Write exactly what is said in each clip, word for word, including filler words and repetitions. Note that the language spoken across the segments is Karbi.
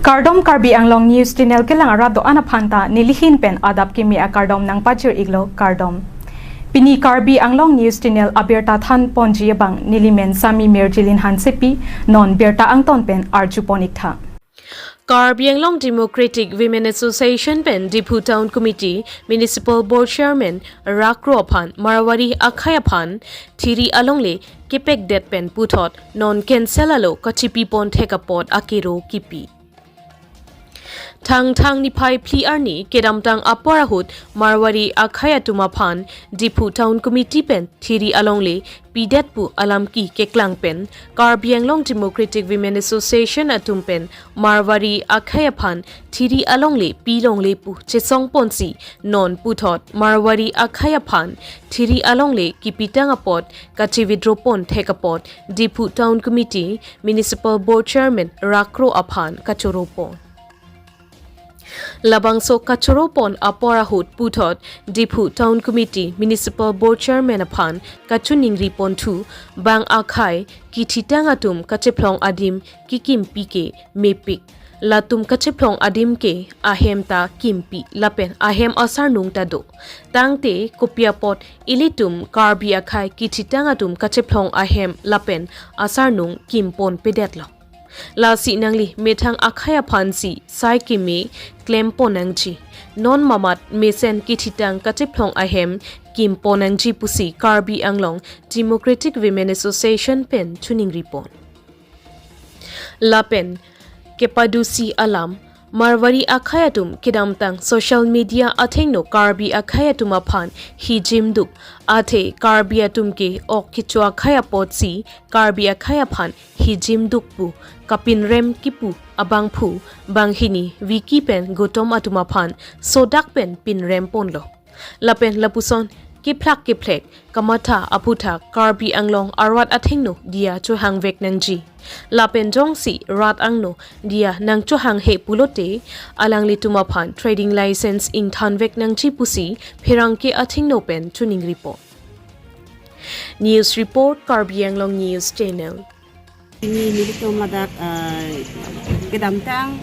Kardom, Karbi Anglong News Channel kelang arat do-an aphan ta nelihin pen adap kimi akardom nangpajir iklo, kardom. Pini Karbi Anglong News Channel abirta than ponji abang nelimen Sami Mirjilin Hansepi, non birta angton pen arju pon iktha. Karbi Anglong Democratic Women Association pen Diphu Town Committee, Municipal Board Chairman Rak Kro aphan Marwari akhai aphan thiri alongle kepekdet pen puthot non cancel alo kachipi pon thek apot akero kipi. Thangthang niphai phli arni kedamtang apor ahut Marwari akhai atum aphan Diphu Town Committee pen thiri alongle pidet pu alam ki keklang pen Karbi Anglong Democratic Women Association atum pen Marwari akhai aphan thiri alongle pi longle pu chesong ponsi non puthot Marwari akhai aphan thiri alongle kipitang apot kachi withdraw pon thek apot Diphu Town Committee, Municipal Board Chairman Rak Kro aphan kachoro pon. Labangso kachoro pon apor ahut puthot Diphu Town Committee, Municipal Board Chairman aphan kachiningri ponthu, bang akhai kithitang atum kachephlong adim kikimpi ke mepik. Latum kachephlong adim ke ahem ta kimpi lapen ahem asarnung ta do. Tangte kopi apot ilitum Karbi akhai kithitang atum kachephlong ahem lapen asarnung kim pon pedetlo. Lasi nangli methang akhai aphansi sai keme klem pon nangji. Non mamat mesen kithitang kachephlong ahem kim pon nangji pusi Karbi Anglong Democratic Women Association pen chiningri pon. Lapen kepadusi alam, Marwari akhai atum kedamtang social media athengno Karbi akhai atum aphan hijim duk, athe Karbi atum ke ok kecho akhai apotsi Karbi akhai aphan hijim duk pu kapinrem kipu abangphu banghini Vicky pen Gautam atum aphan sodak pen pinrem ponlo. Lapen lapuson kephlak kephlek kamatha aphuthak Karbi Anglong arat athengno diya chohangvek nangji. Lapen jongsi rat angno diya nangchohanghe pulote alanglitum aphan trading license ingthanvek nangji pusi pherangke athengno pen chiningri pon. News report, Karbi Anglong News Channel. Pini nelitum ladak, ah, kedamtang,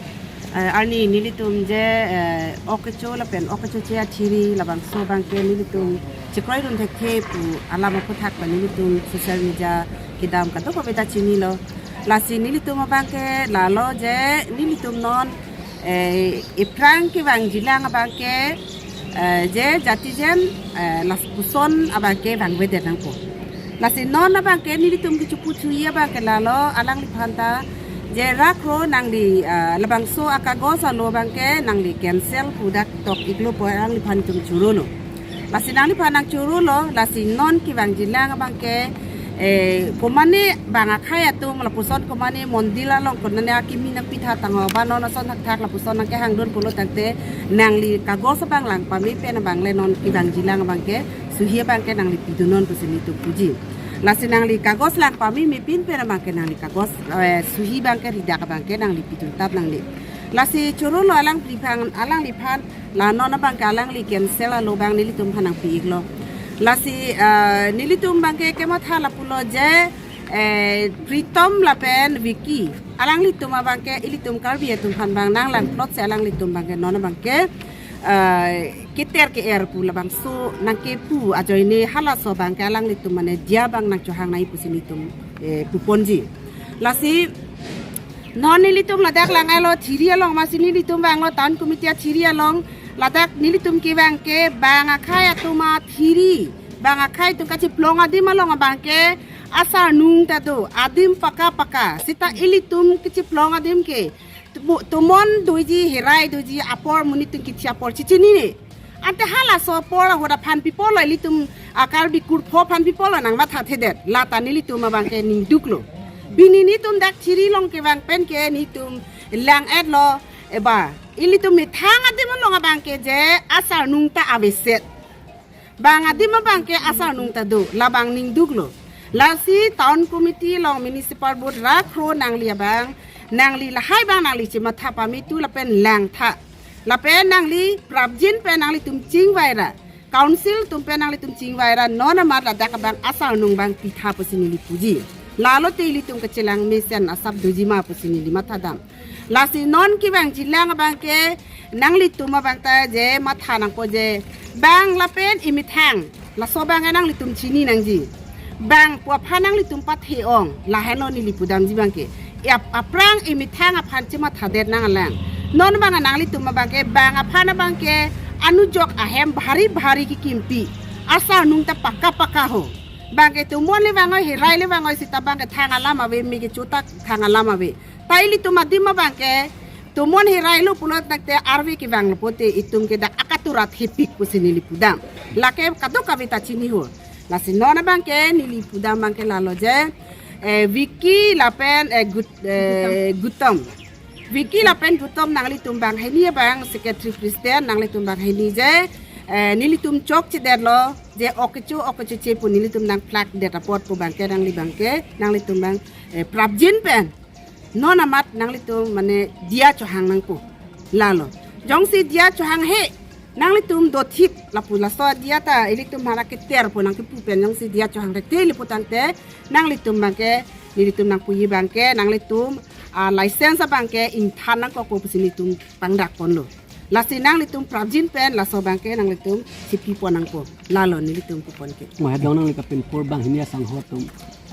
ah, arni nelitum je, eh, ok kecho lapen ok kechoche athiri labangso abangke nelitum chekroidun thekthe pu alam aphuthak pen nelitum social media kedam kadokave ta chinilo. Lasi nelitum abangke lalo je nelitum non eh, iphrang kevangjilang abangke, eh, je jatijen, eh, lapuson abangke vangvedet nangpo. Lasi non abangke nelitum kechipu thuji abangke lalo alangliphan ta je Rak Kro nangli, eh, labangso akagos alo abangke nangli cancel pu dak tok iklo pu alangliphan itum chorolo. Lasi nangliphan nangchorolo, lasi non kevangjilang abangke, eh, komane bang akhai atum lapuson komane mondir along konane akimi nangpitha tangho ba non ason thakthak lapuson nangkehangdun pulo tangte nangli kagos abang lang pame pen abang le non kevangjilang abangke suhi abangke nangli pidunnon pusi nelitum puji. Lasi nangli kagos lang pameme pin pen abangke nangli kagos, eh, suhi abangke ridak abangke nangli pidun tap nangli. Lasi chorolo alangliphan, alangliphan la non abangke alangli cancel alo abang nelitum aphan nangpi iklo. Lasi, eh, nelitum abangke kematha lapulo je, eh, Pritom lapen Vicky. Alanglitum abangke ilitum Karbi atum aphan abang nanglang plot si alanglitum abangke non abangke, eh, keter ke-er pu labangso nangkepu ajoine halaso abangke alanglitum mane diya abang nangchohang nai pusi nelitum, eh, puponji. Lasi non nelitum ladak lang alo thiri along masi nelitum vanglo town committee athiri along ladak nelitum kevang ke bang akhai atum athiri, bang akhai atum kachiphlong adim along abangke asarnung ta do, adim paka paka. Sita ilitum kachiphlong adim ke tumo-, tomon doji, herai doji, apor monit atum kithi apor chichinine. Ante halaso apor ahut aphan pipolo ilitum a Karbi kurpho aphan pipolo nangmathathedet. Lata nelitum abangke ningduklo. Pini nelitum dak thiri along kevang pen ke nelitum lang-etlo, eba ilitum methang adim along abangke je asarnung ta aveset. Bang adim abangke asarnung ta do, labang ningduklo. Lasi town committee along municipal board Rak Kro nangli abang, nangli lahai abang nangli chematha pame thu lapen langtha. Lapen nangli prapjin pen nanglitum chingvai ra, council atum pen nanglitum chingvai ra, non amat ladak abang asarnung abang pitha pusi neli puji. Lalo te ilitum kachelang mesen asap dojima pusi neli mathadam. Lasi non kevang jilang abangke nanglitum abang ta je matha nangpo je bang lapen emethang. Laso abangke nanglitum chini nangji. Bang pu aphan nanglitum pathe-ong. Lahenlo neli pudamji abangke. Ap-, aphrang emethang aphan chemathadet nang alang. Non abang nanglitum abangke bang aphan abangke anujok ahem bhari bhari kekimpi. Asarnung ta pakka pakka ho. Bangke tomon le vangoi, herai le vangoi seta bangke thang alam ave, me kecho ta thang alam ave. Ta ilitum adim abangke tomon herai lo pulo tangte arve kevanglo pote itum ke dak akatura thepik pusi neli pudam. Lake kadokave ta chini ho. Lasi non abangke neli pudam abangke lalo je, eh, Vicky lapen, eh, Gut-, eh, Gutom. Vicky lapen Gutom nanglitum banghini abang secretary president nanglitum banghini je, eh, nelitum chokchedetlo je ok kecho ok kechoche pu nelitum nangplakdet apot pu abangke nangli abangke nanglitum abang, eh, prapjin pen non amat nanglitum mane diya chohang nangpo. Lalo. Jongsi diya chohang he nanglitum dothip lapu laso diya ta ilitum mara keter po nangkepu pen jongsi diya chohang re te lipu tangte nanglitum abangke nelitum nangpuji abangke nanglitum, ah, license abangke ingthan nangkokpo pusi nelitum pangdak ponlo. Lasi nanglitum prapjin pen laso abangke nanglitum chipi pon nangpo. Lalo nelitum pupon ke. Mahadong nangli kapinpur banghini asangho atum,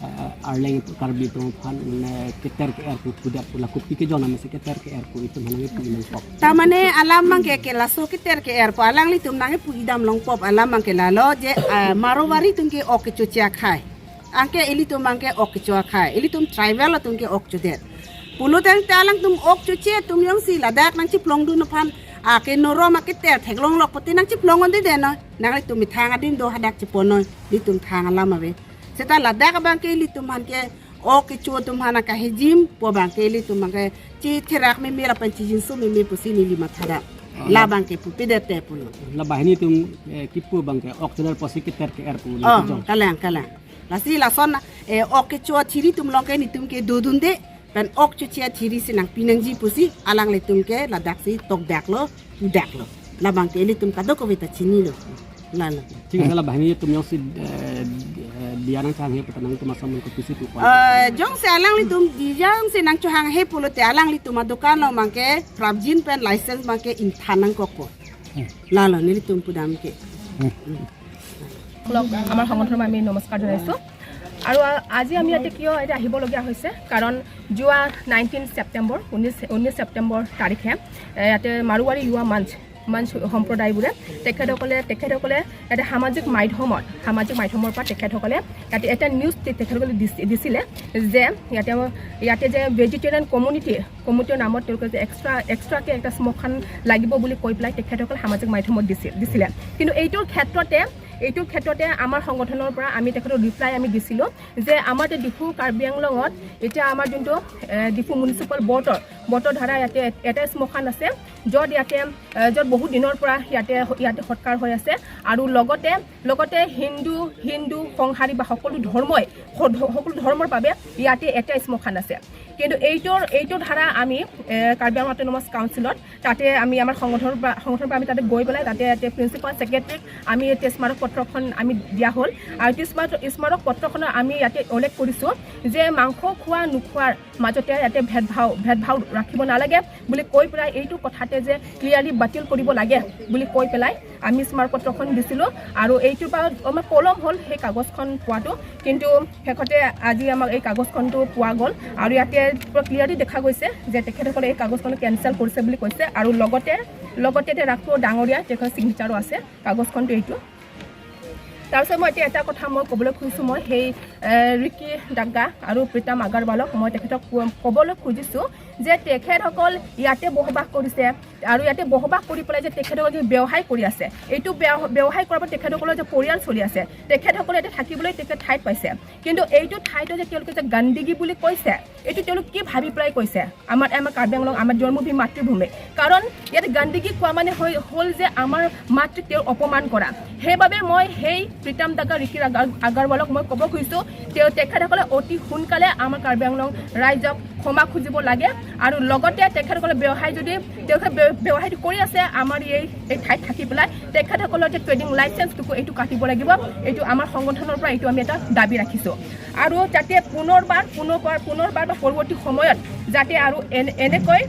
eh, Arleng Karbi atum aphan, eh, keter ke-er pu pudak pu la kopi kejong name si keter ke-er pu itum aphan nangkipu nangkok. Ta mane alam abangke ke laso keter ke-er pu alanglitum nangkipu idam longpop alam abangke lalo je, eh, Marwari atum ke ok kechoche akhai. Anke ilitum abangke ok kecho akhai. Ilitum tribal atum ke ok chodet. Pulo tangte alangtum ok choche atum jongsi ladak nangchiplongdun aphan ake norom aketer theklonglok pote nangchiplong-onde deno. Nanglitum methang adim do hadak chepon noi. Ilitum thang alam ave. Seta ladak abangke ilitum aphan ke ok kecho atum aphan akahijim pu abangke ilitum abangke chitherak meme lapen chijinso meme pusi neli mathadam. Ah, la abangke pupedet te pulo. La banghini atum, eh, kipu abangke ok chedar pusi keter ke-er pu Oh, nangkejong. Kalang, kalang. Lasi lason, eh, ok kecho athiri atum along ke nelitum ke dodunde pen ok choche athiri si nangpi nangji pusi alanglitum ke ladak si tokdaklo, pudaklo. La abangke ilitum kadokave ta chinilo. Lalo. Thik ase, la banghini atum jongsi, eh, eh, diya nangchang he pu ta nangtum asam kopisi pu pon. Eh, jongsi alanglitum diya jongsi nangchohang he pulote alanglitum adokan along abangke prapjin pen license abangke ingthan nangkokpo. Hmm. Lalo nelitum pudam ke. Hmm. সকলক আমাৰ সংগঠনৰ পৰা আমি নমস্কাৰ জনাইছোঁ। আৰু আ-, আজি আমি ইয়াতে কিয় ইয়াতে আহিবলগীয়া হৈছে, কাৰণ যোৱা নাইনটিন ছেপ্টেম্বৰ, ঊনৈছ, ঊনৈছ ছেপ্টেম্বৰ তাৰিখে, এ, ইয়াতে মাৰোৱাৰী য়ুৱা মঞ্চ, মঞ্চ সম্প্ৰদায়বোৰে তেখেতসকলে, তেখেতসকলে ইয়াতে সামাজিক মাধ্যমত, সামাজিক মাধ্যমৰ পৰা তেখেতসকলে ইয়াতে এটা নিউজ তে-, তেখেতসকলে দিছি-, দিছিলে যে ইয়াতে, ইয়াতে যে ভেজিটেৰিয়ান কমিউনিটি, কমিউনিটিৰ নামত তেওঁলোকে যে এক্সট্ৰা, এক্সট্ৰাকে এটা শ্মশান লাগিব বুলি কৈ পেলাই তেখেতসকলে সামাজিক মাধ্যমত দিছিল, দিছিলে। কিন্তু এইটোৰ ক্ষেত্ৰতে, এইটোৰ ক্ষেত্ৰতে আমাৰ সংগঠনৰ পৰা আমি তেখেতক ৰিপ্লাই আমি দিছিলোঁ যে আমাৰ যে ডিফু কাৰ্বি আংলঙত এতিয়া আমাৰ যোনটো, এ, ডিফু মিউনিচিপেল বৰ্ডৰ, বৰ্ডৰ ধাৰা ইয়াতে এ-, এটাই শ্মশান আছে, য'ত ইয়াতে, এ, য'ত বহুত দিনৰ পৰা ইয়াতে, ইয়াতে সৎকাৰ হৈ আছে। আৰু লগতে, লগতে হিন্দু, হিন্দু সংহাৰী বা সকলো ধৰ্মই, স-, সকলো ধৰ্মৰ বাবে ইয়াতে এটাই শ্মশান আছে। কিন্তু এইটোৰ, এইটোৰ ধাৰা আমি, এ, কাৰ্বি আংলং অট'নমাছ কাউন্সিলত তাতে আমি আমাৰ সংগঠনৰ পৰা, সংগঠনৰ পৰা আমি তাতে গৈ পেলাই তাতে, তাতে প্ৰিন্সিপাল ছেক্ৰেটাৰীক আমি ইয়াতে স্মাৰক পত্ৰখন আমি দিয়া হ'ল। আৰু এইটো স্মাৰক, স্মাৰক পত্ৰখনত আমি ইয়াতে উল্লেখ কৰিছোঁ যে মাংস খোৱা নোখোৱাৰ মাজতে ইয়াতে ভেদভাৱ, ভেদভাৱ ৰাখিব নালাগে বুলি কৈ পেলাই এইটো কথাতে যে ক্লিয়াৰলি বাতিল কৰিব লাগে বুলি কৈ পেলাই আমি স্মাৰক পত্ৰখন দিছিলোঁ। আৰু এইটোৰ পৰা আমাৰ পলম হ'ল সেই কাগজখন পোৱাটো, কিন্তু শেষতে আজি আমাক এই কাগজখনটো পোৱা গ'ল আৰু ইয়াতে পুৰা ক্লিয়াৰলি দেখা গৈছে যে তেখেতসকলে এই কাগজখন কেঞ্চেল কৰিছে বুলি কৈছে। আৰু লগতে, লগতে এতিয়া ৰাজপুৰ ডাঙৰীয়া তেখেতৰ ছিগনেচাৰো আছে কাগজখনটো এইটো। তাৰপিছত মই এতিয়া এটা কথা মই ক'বলৈ খুজিছোঁ, মই সেই, এ, ৰিকি ডাগ্গা আৰু প্ৰীতম আগৰৱালক মই তেখেতক ক-, ক'বলৈ খুজিছোঁ যে তেখেতসকল ইয়াতে বসবাস কৰিছে আৰু ইয়াতে বসবাস কৰি পেলাই যে তেখেতসকলে যে ব্যৱসায় কৰি আছে, এইটো ব্যৱ-, ব্যৱসায় কৰাৰ পৰা তেখেতসকলৰ যে পৰিয়াল চলি আছে, তেখেতসকলে ইয়াতে থাকিবলৈ তেখেত ঠাইত পাইছে, কিন্তু এইটো ঠাইতো যে তেওঁলোকে যে গণ্ডগী বুলি কৈছে, এইটো তেওঁলোক কি ভাবি পেলাই কৈছে? আমাৰ, আমাৰ কাৰ্বি আংলং আমাৰ জন্মভূমি মাতৃভূমি, কাৰণ ইয়াত গণ্ডগী কোৱা মানে হৈ, হ'ল যে আমাৰ মাতৃক তেওঁৰ অপমান কৰা। সেইবাবে মই সেই প্ৰীতম ডাগ্গা ৰিকি আগাৰ-, আগৰৱালক মই ক'ব খুজিছোঁ, তেওঁ, তেখেতসকলে অতি সোনকালে আমাৰ কাৰ্বি আংলং ৰাইজক ক্ষমা খুজিব লাগে আৰু লগতে তেখেতসকলে ব্যৱসায় যদি তেওঁলোকে ব্য- ব্যৱসায়টো কৰি আছে আমাৰ এই এই ঠাইত থাকি পেলাই তেখেতসকলৰ যে ট্ৰেডিং লাইচেন্সটোকো এইটো কাটিব লাগিব। এইটো আমাৰ সংগঠনৰ পৰা এইটো আমি এটা দাবী ৰাখিছোঁ আৰু যাতে পুনৰবাৰ পুনৰবাৰ পুনৰবাৰ বা পৰৱৰ্তী সময়ত যাতে আৰু এনে- এনেকৈ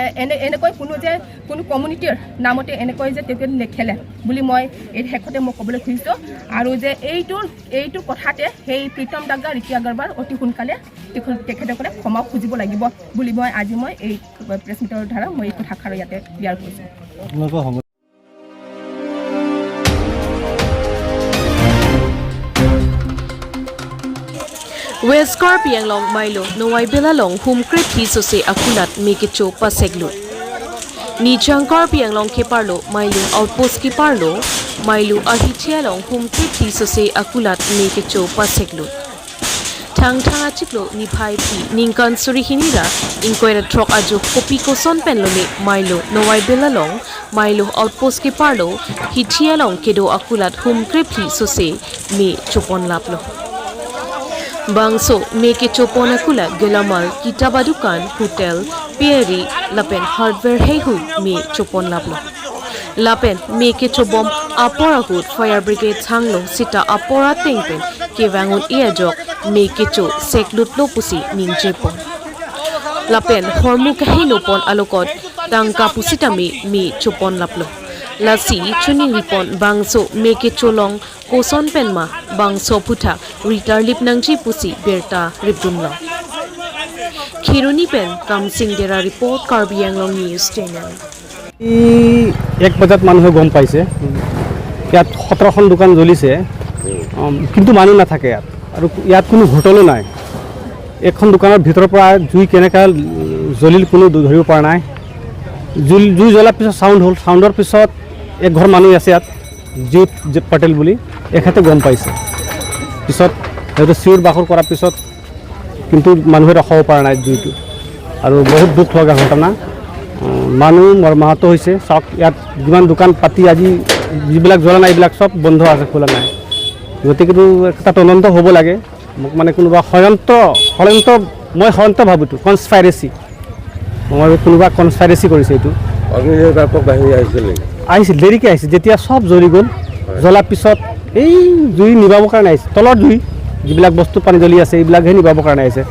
এ, এনে এনেকৈ কোনো যে কোনো কমিউনিটিৰ নামতে এনেকৈ যে তেওঁলোকে নেখেলে বুলি মই এই শেষতে মই ক'বলৈ খুজিছোঁ আৰু যে এইটো এইটো কথাতে সেই প্ৰীতম দাগা ৰিকি আগৰবাল অতি সোনকালে তেখেত- তেখেতসকলে ক্ষমা খুজিব লাগিব বুলি মই আজি মই এই প্ৰেছ মিটৰ দ্বাৰা মই এই কথাষাৰ ইয়াতে ক্লিয়াৰ কৰিছোঁ। West Karbi Anglong Mailo Noaibel along humkrephi sose akulat me kecho paseklut. Nijang Karbi Anglong keparlo Mailo outpost keparlo Mailo ahithi along humkrephi sose akulat me kecho paseklut. Thangthang achiklo niphai phi ningkan suri hini ra ingkoi ra throk ajo kopi koson pen lone Mailo Noaibel along Mailo outpost keparlo hithi along kedo akulat humkrephi sose me chopon laplo. Bangso me kechopon akulat gelamal, kitap adukan, hotel, peri lapen hardware heihui me chopon laplo. Lapen me kechobom apor ahut fire brigade thanglo sita apor ateng pen kevang un-e ajok me kecho seklutlo pusi ningjepon. Lapen hormu kahinopon alokot tangka pusitame me chopon laplo. Lasi choningripon bangso me kecho along koson pen ma bangso aphuthak ritar lip nangji pusi birta ripdunlo. Kheroni pen Kamsing Dera report, Karbi Anglong News Channel. এই এক বজাত মানুহে গম পাইছে, ইয়াত সোতৰখন দোকান জ্বলিছে, উম, কিন্তু মানুহ নাথাকে ইয়াত আৰু ইয়াত কোনো হোটেলো নাই। এখন দোকানৰ ভিতৰৰ পৰা জুই কেনেকা, উম, জ্বলিল কোনো ধৰিব পৰা নাই। জুই জুই জ্বলাৰ পিছত চাউণ্ড হ'ল, চাউণ্ডৰ পিছত এক ঘৰ মানুহ আছে ইয়াত, জিউত জে- পটেল বুলি, এখেতে গম পাইছে। পিছত সিহঁতে চিঞৰ বাখৰ কৰাৰ পিছত কিন্তু মানুহে ৰখাব পৰা নাই জুইটো আৰু বহুত দুখ লগা ঘটনা। উম, মানুহ মৰ্মাহত হৈছে। চাওক, ইয়াত যিমান দোকান পাতি আজি যিবিলাক জ্বলা নাই, এইবিলাক চব বন্ধ আছে, খোলা নাই। গতিকেতো এটা তদন্ত হ'ব লাগে। মোক মানে কোনোবা ষড়যন্ত্ৰ, ষড়যন্ত্ৰ, মই ষড়যন্ত্ৰ ভাবোতো, কনস্পাইৰেচি। মই কোনোবা কনস্পাইৰেচি কৰিছে এইটো। অগ্নিনিৰ্বাপক বাহিনী আহিছিল নেকি? আহিছিল, দেৰিকে আহিছিল। যেতিয়া চব জ্বলি গ'ল, জ্বলাৰ পিছত এই জুই নিভাবৰ কাৰণে আহিছে। তলৰ জুই, যিবিলাক বস্তু পানী জ্বলি আছে, এইবিলাকহে নিভাবৰ কাৰণে আহিছে।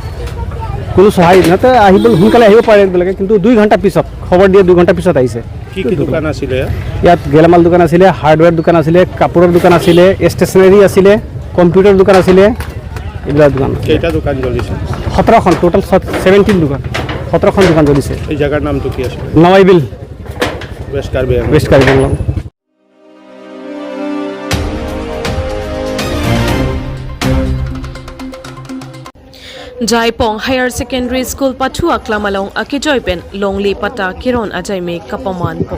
কোনো সহায়, সিহঁতে আহিব, সোনকালে আহিব পাৰে এইবিলাকে, কিন্তু দুই ঘণ্টা পিছত, খবৰ দিয়ে দুই ঘণ্টা পিছত আহিছে। কি কি দোকান আছিলে ইয়াত? ইয়াত গেলামাল দোকান আছিলে, হাৰ্ডৱেৰ দোকান আছিলে, কাপোৰৰ দোকান আছিলে, ষ্টেচনাৰী আছিলে, কম্পিউটাৰ দোকান আছিলে, এইবিলাক দোকান। কেইটা দোকান জ্বলিছে? সোতৰখন, টোটেল ছ- ছেভেণ্টিন দোকান, সোতৰখন দোকান জ্বলিছে। এই জেগাৰ নামটো কি আছিলে? নৱাইবিল, west Karbi Anglong. West Karbi Anglong. Jaipong Higher Secondary School pathu aklam along akejoi pen longle patta keron ajaime kapamanpo.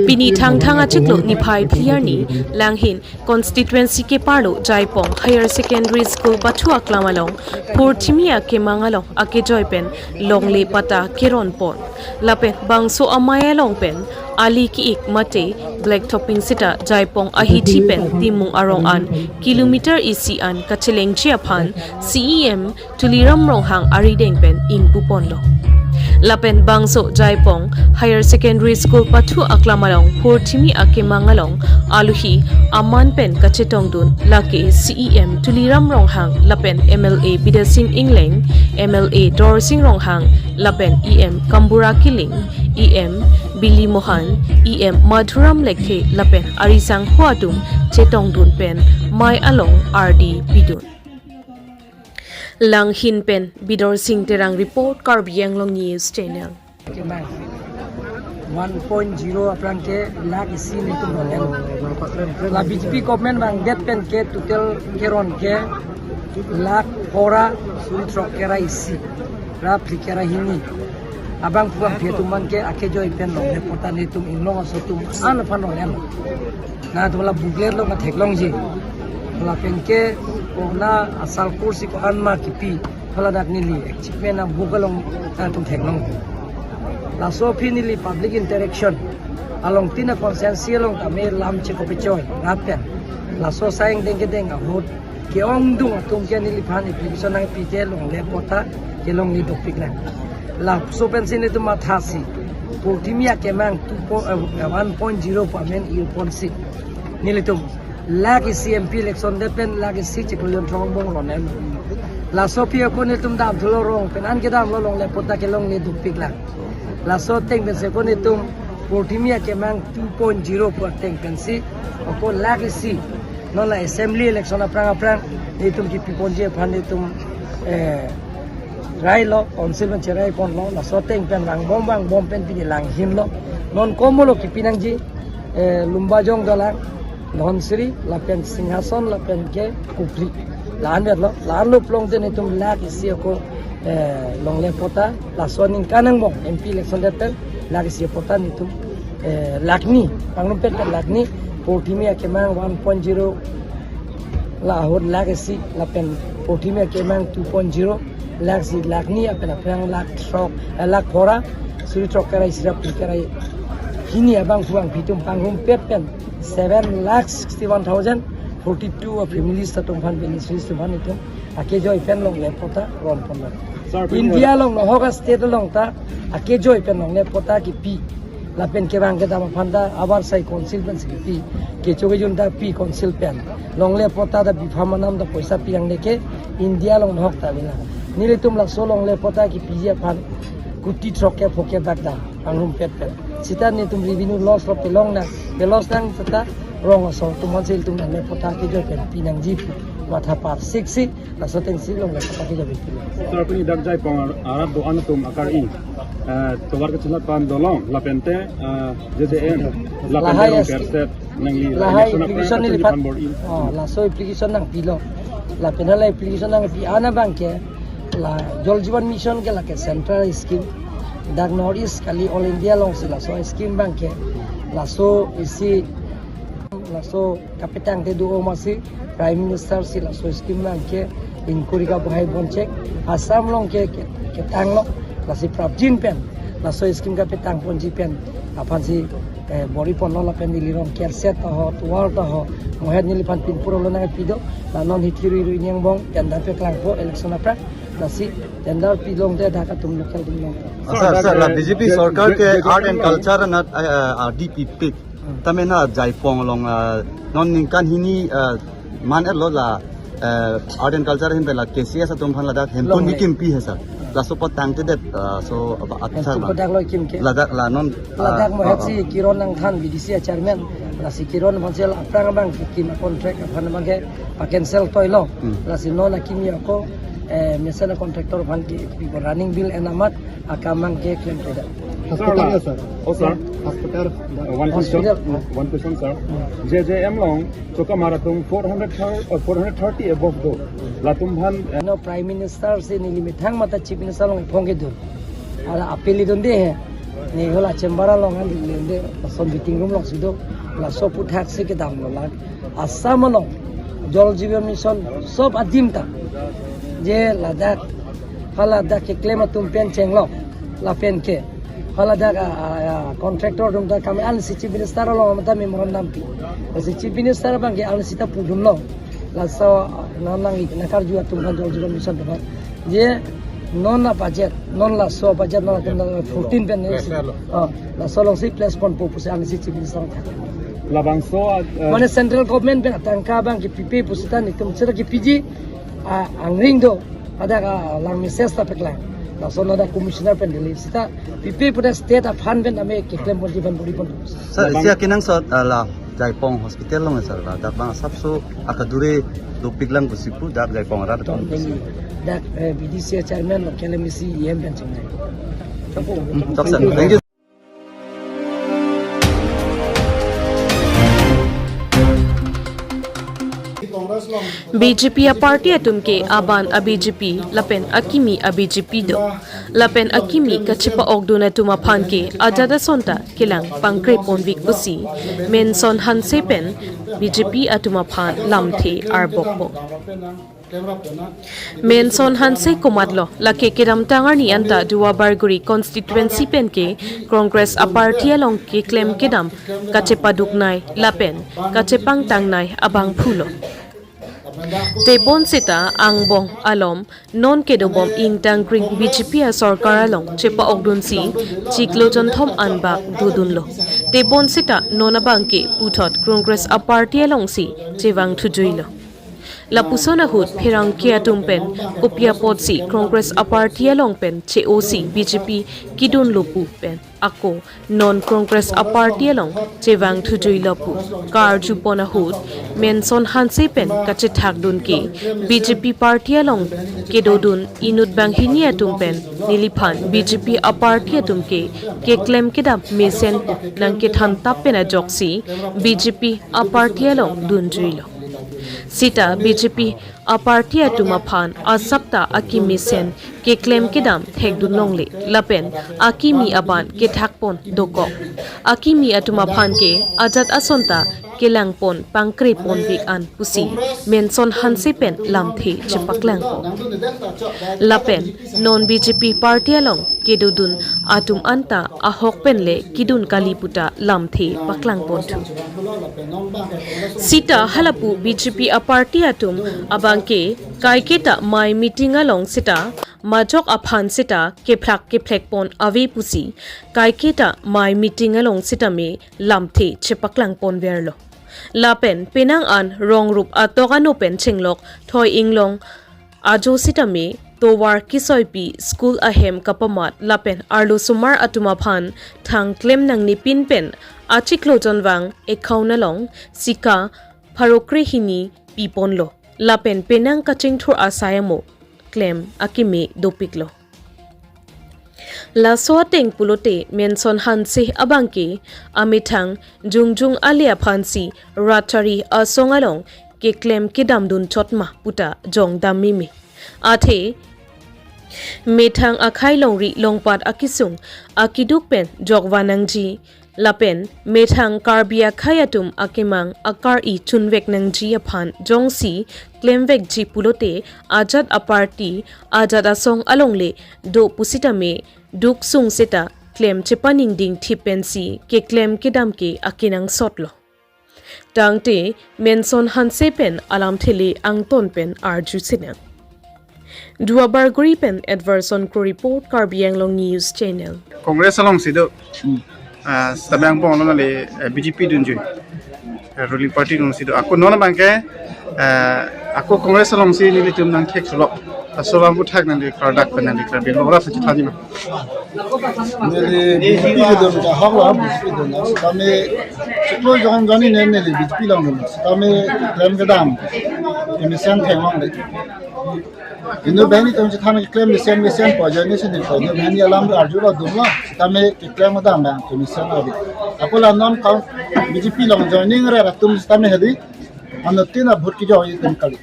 Pini Thangthang achiklo niphai phli arni Langhin constituency keparlo Jaipong Higher Secondary School pathu aklam along phurthimi akemang along akejoi pen longle patta keronpon. Lapen bangso amei along pen ali ki-ik mate black topping sita Jaipong ahithi pen Timung arong an kilometer isi an kachelengji aphan C E M Tuliram Ronghang arideng pen ingpuponlo. Lapen bangso Jaipong Higher Secondary School pathu aklam along phurthimi akemang along aluhi aman pen kachetongdun lake C E M Tuliram Ronghang lapen M L A Bidya Sing Engleng, M L A Dorsing Ronghang lapen E M Kambura Killing, E M Bili Mohan, E M Madhuram Lekthe lapen arisangho atum chetongdun pen mei along ardi pidun. Langhin pen Bidor Sing Terang report, Karbi Anglong News Channel. One point zero aphrang ke lakh isi netum ronel. La B J P government vangdet pen ke total keron ke lakh phra suri throk kre isi ra phli kre hini. Abangphu abangphi atum abang ke akejoi pen longle patta netum inglong aso atum an aphan ronel. Latum la booklet along theklongji. Lapen ke kona asal kursi ko-an ma kipi. Hala dak neli achievement abook along latum theklong. Laso aphi neli public interaction along tina constituency along tame lam chekopechoi rat pen. Laso asai angdeng kedeng ahut Ke-ongdung atum ke neliphan application nangpite longle patta kelongle dopik lang. Laso pensi netum mathasi. Purthimi akemang two po-, eh, one point zero pu amen irponsi. Nelitum lakh isi M P election det pen lakh isi chiklo jon thrombong ronem. Laso aphi ako netum damthulo, rong pen an kedamlo, longle patta kelongle dopik lang. Laso ateng pensi ako netum purthimi akemang two point zero pu ateng pensi ako lakh isi. Non la assembly election aphrang aphrang netum kipiponji aphan netum, eh, railo, council pen cherai ponlo, laso ateng pen vangbom vangbom pen pini langhinlo. Non komatlo kipi nangji, eh, Lumbajong Dolang, Dhansiri, lapen Singhason, lapen ke Kupri. La-an vetlo, la-an lo plong te netum lakh isi ako, eh, longle patta, laso aningkan angbong M P election det pen lakh isi patta netum, eh, lakh ni, pangrumpet pen lakh ni, purthimi akemang one point zero, la ahut lakh isi, lapen purthimi akemang two point zero, lakh isi, lakh ni, lapen aphrang lakh throk, eh, lakh pharo, suri throk kre isi ra phli kre hini abang phuang pitum pangrumpet pen seven lakh sixty-one thousand forty-two families atum aphan, beneficiaries atum aphan itum akejoi pen longle patta ron ponlo. Sir, India along nohok a-state along ta akejoi pen longle patta kipi. Lapen kevang kedam aphan ta abar sai council pensi kipi. Kecho kejun ta pi council pen. Longle patta ta bipha manam ta poisa pi nangne ke India along nohok ta avelang. Nelitum laso longle patta kipiji aphan kuti throk kre pho ke bak dam pangrumpet pen. Seta netum revenue loss lo pelong nang, pe-loss nang seta rong asong atum aphansi ilitum longle patta kejoi pen pi nangji pu matha parsiksi, laso atengsi longle patta kejoi pen pi. Sir, pini dak Jaipong arat do-an atum akar-i, eh, tovar kachelap pen dolong, lapen te, eh, J J M, lapen Lahai te rong S T. Kerset, nangli, Lahai election aphrang application atum nelipat. Iphan bor-i. Oh, laso application nangpilo. Lapen hala application nangpi an abang ke, la Jal Jeevan Mission ke lake central scheme. Dak North East kali, all India alongsi laso scheme abang ke. Laso isi, laso kapetangte do-o amatsi Prime Minister si laso scheme abang ke inquiry kabahai bonchek. Assam along ke, ke, ketanglo, lasi prapjin pen laso scheme kapetang ponji pen aphansi, eh, bor-i ponlo, lapen neli rong kerset ta ho, tovar ta ho, mohet neliphan pinpur lo nangpi do, la non hithi rui rui ni angbong tender paklangpo election aphrang, lasi tender pilong te dak atum local atum long. Sir, sir, la B J P sorkar ke art and culture anat, eh, eh, ardi pipik. Hmm. Tame na Jaipong along, eh, non ningkan hini, eh, man-etlo la, eh, art and culture ahin pen la K C S atum aphan ladak hempun, longle, ni kimpi he, sir. Laso apot tangtedet, eh, so, apa, apa, sir, hempun ma? Kodak lo kim ke? Ladak la non, ladak, eh, mohet, eh, si Kiron Nangthan, B D C a-chairman. Lasi Kiron aphansi la aphrang abang kim a-contract aphan abang ke pa-cancel toilo. Hmm. Lasi non akimi ako, eh, mesen a-contractor aphan ke, running bill en amat akam abang ke klemkledet. Hospital ya, sir? Oh, sir. Hospital. Uh, one question. Hospital. One question, sir. Hmm. J J M along, choka mara atum four hundred thirty, uh, four hundred thirty above do. Latum aphan, uh, no, Prime Minister si neli methang mate Chief Minister along iphong kedo. Hala appeal idunde he. Ne hala chamber along an le de, laso meeting room alongsi do. Laso aphuthak si kedamlo la. Assam along Jal Jeevan Mission sob adim ta, je ladak, hala dak keklem atum pen chenglo, lapen ke hala dak a, a, a, contractor atum ta kam an si Chief Minister along mate memorandum pi. Si Chief Minister abang ke an sita pudunlo. Laso, a, nang nang ik nakarju atum kan Jal Jeevan Mission atum kan. Je non a-budget, non laso budget non atum fourteen pen ne si. Place lo. Ah, laso alongsi place ponpo pusi an si Chief Minister ta. Labangso, ah, eh, mane central government pen atangka abang kipipe pusita netum seta kipiji, ah, angring do, hadak, ah, lang message ta paklang. Laso non hadak commissioner pen Delhi seta pipe pu ta state a-fund pen ame keklem ponji pen bor-i pon. Sir, labang isi akenangsot, ah, la Jaipong hospital along, sir, ladak bang asapso akadure dopik lang pusi pu dak Jaipong arat. Tong atum. Dak, eh, B D C chairman, local M A C, E M pen chingnai. Chok, sir. Thank you. B J P a-party atum ke aban a-B J P lapen akimi a-B J P do. Lapen akimi kachepa-okdun atum aphan ke ajat asonta kelang pangkre ponvek pusi Menson Hanse pen B J P atum aphan lamthe arbokpo. Menson Hanse komatlo, lake kedamtang arni anta Duarbagori constituency pen ke Congress a-party along keklem kedam kachepaduknei lapen kachepangtangnei abangphulo. Tebonsita angbong alom non kedobom ingtangkring B J P asorkar along chepa-okdunsi chiklo jonthom anbak dodunlo. Tebonsita non abangke puthot Congress aparty alongsi chevang thujuilo. Lapuson ahut pherangke atum pen kopi apotsi Congress aparty along pen che-osi B J P kidunlo pu pen ako non Congress aparty along chevang thujuilo pu karjupon ahut Menson Hanse pen kachethakdun ke B J P party along kedodun inut banghini atum pen neliphan B J P aparty atum ke keklem kedam mesen nangkethan tap pen ajoksi B J P aparty along dunjuilo. Sita B J P aparty atum aphan asapta akimi mesen keklem kedam thekdun longle lapen akimi aban kethakpon dokok. Akimi atum aphan ke ajat asonta kelangpon pangkreponvek an pusi Menson Hanse pen lamthe chepaklangpo. Lapen non B J P party along kedodun atum anta ahok penle kidun kali puta lamthe paklangponthu. Sita halapu B J P aparty atum abangke kaiketa mai meeting along sita majok aphan sita kephlak kephlekpon ave pusi kaiketa mai meeting along sitame lamthe chepaklangponverlo. Lapen penang an rongrup atok ano pen chenglok Thoi Inglong ajo sitame tovar kesoipi school ahem kapamat lapen arlosomar atum aphan thang klem nangnepin pen achiklo jonvang account along sika pharo krehini piponlo. Lapen penang kachingthur asai amo klem akimi dopiklo. Laso ateng pulote Menson Hanse abangke amethang jongjong ale aphansi rat chari asong along keklem kedamdun chotma puta jongdam meme. Athe methang akhei longri longpat akesung akeduk pen jokvan nangji lapen methang Karbi akhei atum akemang akar-i chunvek nangji aphan jongsi klemvekji pulote ajat aparty ajat asong alongle do pusitame duk sung seta klem chepaningding thip pensi keklem kedam ke akenangsotlo. Tangte Menson Hanse pen alamthe le angton pen arju sinang. Duar Bagori pen Edverson Kro report, Karbi Anglong News Channel. Congress alongsi do. Hmm. Ah, sita bang pong lo nale, eh, B J P dunjui. Eh, ruling party alongsi do. Ako non abangke, eh, ako Congress alongsi nelitum nangthek sulok. Aso alam puthak nangli klardak pen nangli klardak lo rap sithan ma. Neli B J P kedun ka hok lo, B J P dunlo. Sitame chiklo jon jonni ne neli B J P along dunlo. Sitame klem kedam kemesen theklongle. Inut banghini atum chethan keklem mesen mesen pu ajoine si neli inut banghini alam arjulo dunlo. Sitame keklem kedam bang kemesen ave. Ako la non ka B J P along joining rat atum sitame hedi. Anuttin a-vote kejoi atum kali.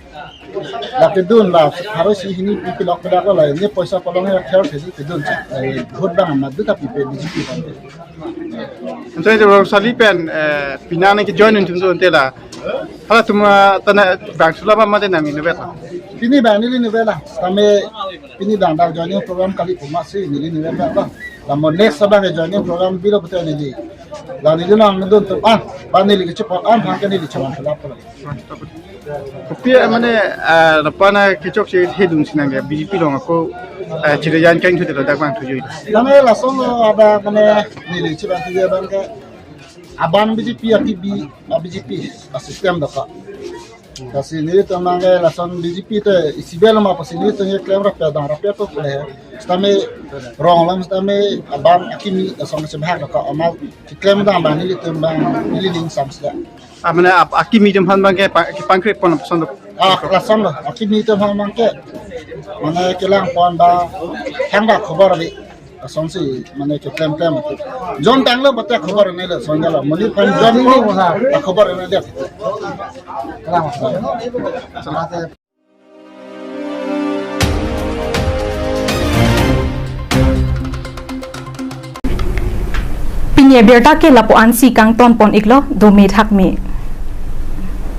La kedun la pharo isi hini pi pilok pilok la ne poisa polong ya khel thesi kedun. Eh, vote bang amat duta pipe B J P bang. Anto itu Rong Sali pen, eh, pini nangkejoin unjum tu ante la. Halatum, ah, tana bang sula ba mate nang inutvet la. Pini bang neli inutvet la. Sitame pini bang dak joining program kali pu amatsi neli inutvet la. La mo next abang joining program bilo betul neli. La neli nangdun tu ah, ba neli kechepot ah, bang ke neli cheman sulap la. Kopi, eh, mane, eh, lapu-an kechokche hidung sinang ya, B J P along ako, eh, chiri jan kain thude lo dak bang thuju. Mane lason lo ada mane neli chibang thuju abang ke aban B J P akibi, ah, B J P asystem doka. Lasi nelitum abang ke lason B J P te isi bel ma pasi nelitum ye klem rap dang rap to le. Sitame rong alam sitame aban akimi lason chebahak doka ama klem dam bang nelitum bang neli ning samsla. Ah, mane ap-, akimi atum aphan bang ke pa-, kepangkrepon lapuson do. Ah, lason lo. Akimi atum aphan bang ke. Mane kelangpon ba hang ba khobor ave. Lasonsi mane keklem klem. Jontanglo bate khobor ne lason lo. Monit aphan jonpo khobor ne de. Pini abirta ke lapu-ansi kangtonpon iklo, dome thakme.